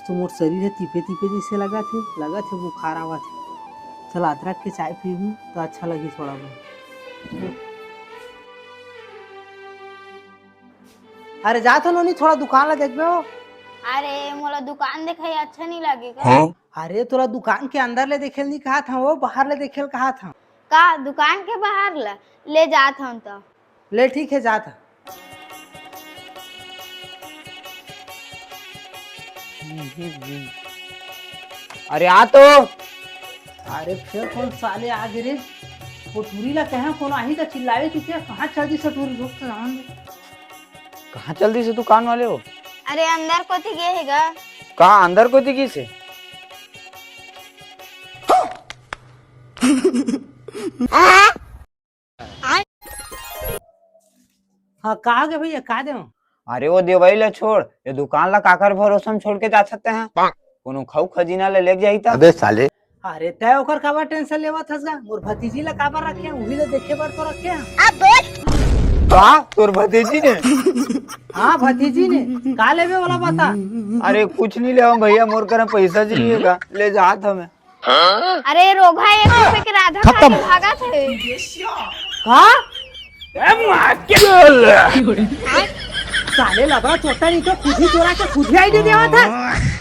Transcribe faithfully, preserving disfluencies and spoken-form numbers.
तो मोर शरीर ह तीपे तीपे जइसे लगत हे, लगत हे बुखार आवत हे। चल, अदरक के चाय पीहूं त अच्छा लगही थोड़ा बहुत। अरे जात हंव नोनी, थोड़ा दुकान ला देखबे हो। अरे मोला दुकान देखाई अच्छा नहीं लगे का? अरे तोला दुकान के अंदर ले देखे ल नहीं कहत हंव, वो बाहर ले देखे ल कहत हंव। का दुकान के बाहर ला? ले जात हंव त। ले ठीक हे, जात हंव। अरे आ तो। अरे फेर कोन साले आ गे रे? वो टूरी ला कहे कोनो आही त चिल्लावे कि क्या? कहाँ चल दिस टूरी? रुक तो जान दे। कहाँ चल दिस दुकान वाले हो? अरे अंदर कोती गे हे गा। कहाँ अंदर कोती गिस हे? हाँ, का हो गे भैया, का देवं? अरे वो देवई ला छोड़, ये दुकान ला काकर भरोसा में छोड़ के जा सकते हैं? कोनो खऊ खजीना ले लेके जाही त? अबे साले। अरे तय ओकर काबर टेंशन लेवत हस गा? मोर भतीजी ला काबर रखे हैं? उही ला देखे बर तो रखे हैं। का? तोर भतीजी ने? हाँ भतीजी ने। का लेबे वाला बता। अरे कुछ नहीं लेवं भैया, मोर करा पैसा जी नहीं हे गा, ले जात हंव मैं। अरे रोगहा एक रुपए के राधा खा के भागत हे। का? ए माँ के साले लबड़ा चोट्टा नहीं तो खुद ही चोरा के खुद ही आईडी देवत हे।